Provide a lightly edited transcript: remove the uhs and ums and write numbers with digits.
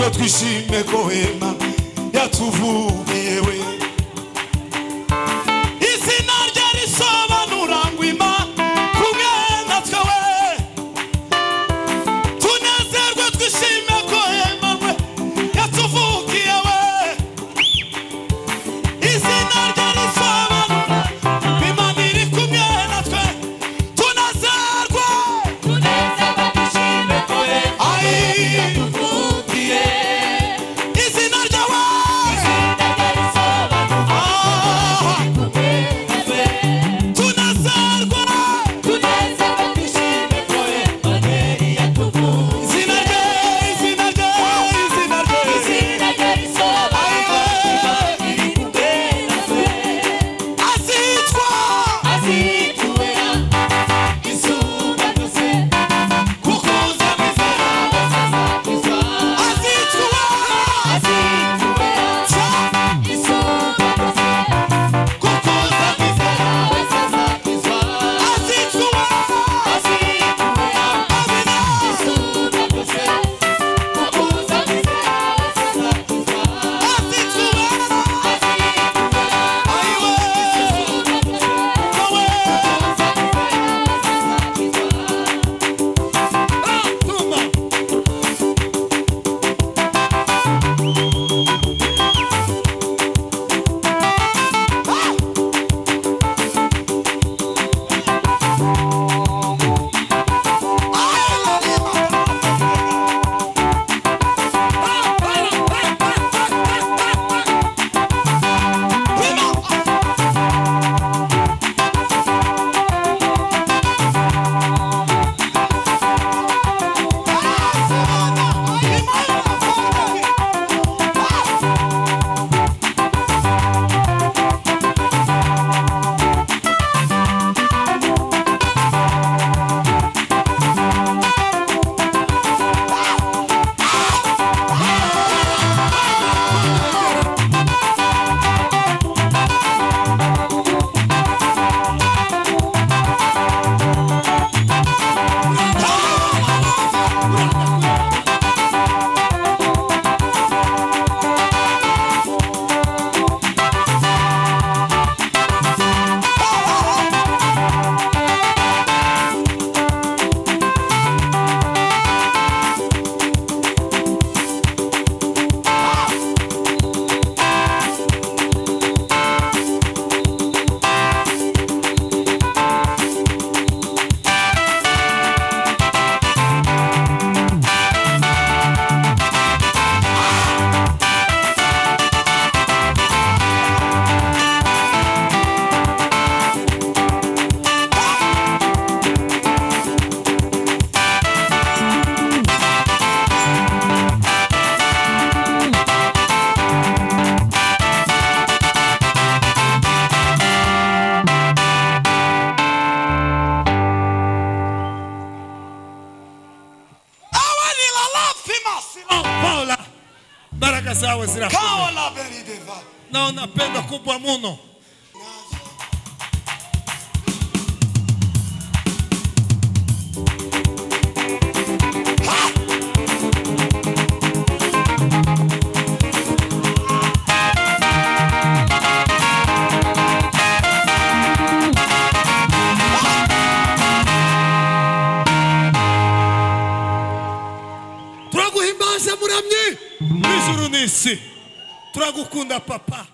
Tunezerwe twishime ko Imana yatuvugiye we. Izina rye risobanura ngo Imana kumwe natwe we. Tunezerwe twishime ko Imana yatuvugiye we. Izina rye risobanura Imana iri kumwe natwe. Tunezerwe, Tunezerwe twishime ko Imana yatuvugiye. Izina ryawe, Izina rye risobanura kumwe natwe. Tunezerwe, Tunezerwe twishime ko Imana yatuvugiye. Izina rye, izina rye, izina rye, Izina rye risobanura Imana iri kumwe natwe. Azitwa, Azitubera isumba byose, kuko uzamwizera. azakizwa. Azitwa, Azitubera isumba byose, kuko uzamwizera. azakizwa. Azitwa, Azitubera amina. isumba byose, kuko uzamwizera azakizwa. Azitwa, Azitubera ayiwe, isumba byose, nawe. kuko uzamwizera azakizwa. Tuma. Paula, baraka zawe zirakomeye. Kaola berideva. Naona pendo kubwa muno. Turaguhimbaza muramyi, ijuru n'isi. Turagukunda papa.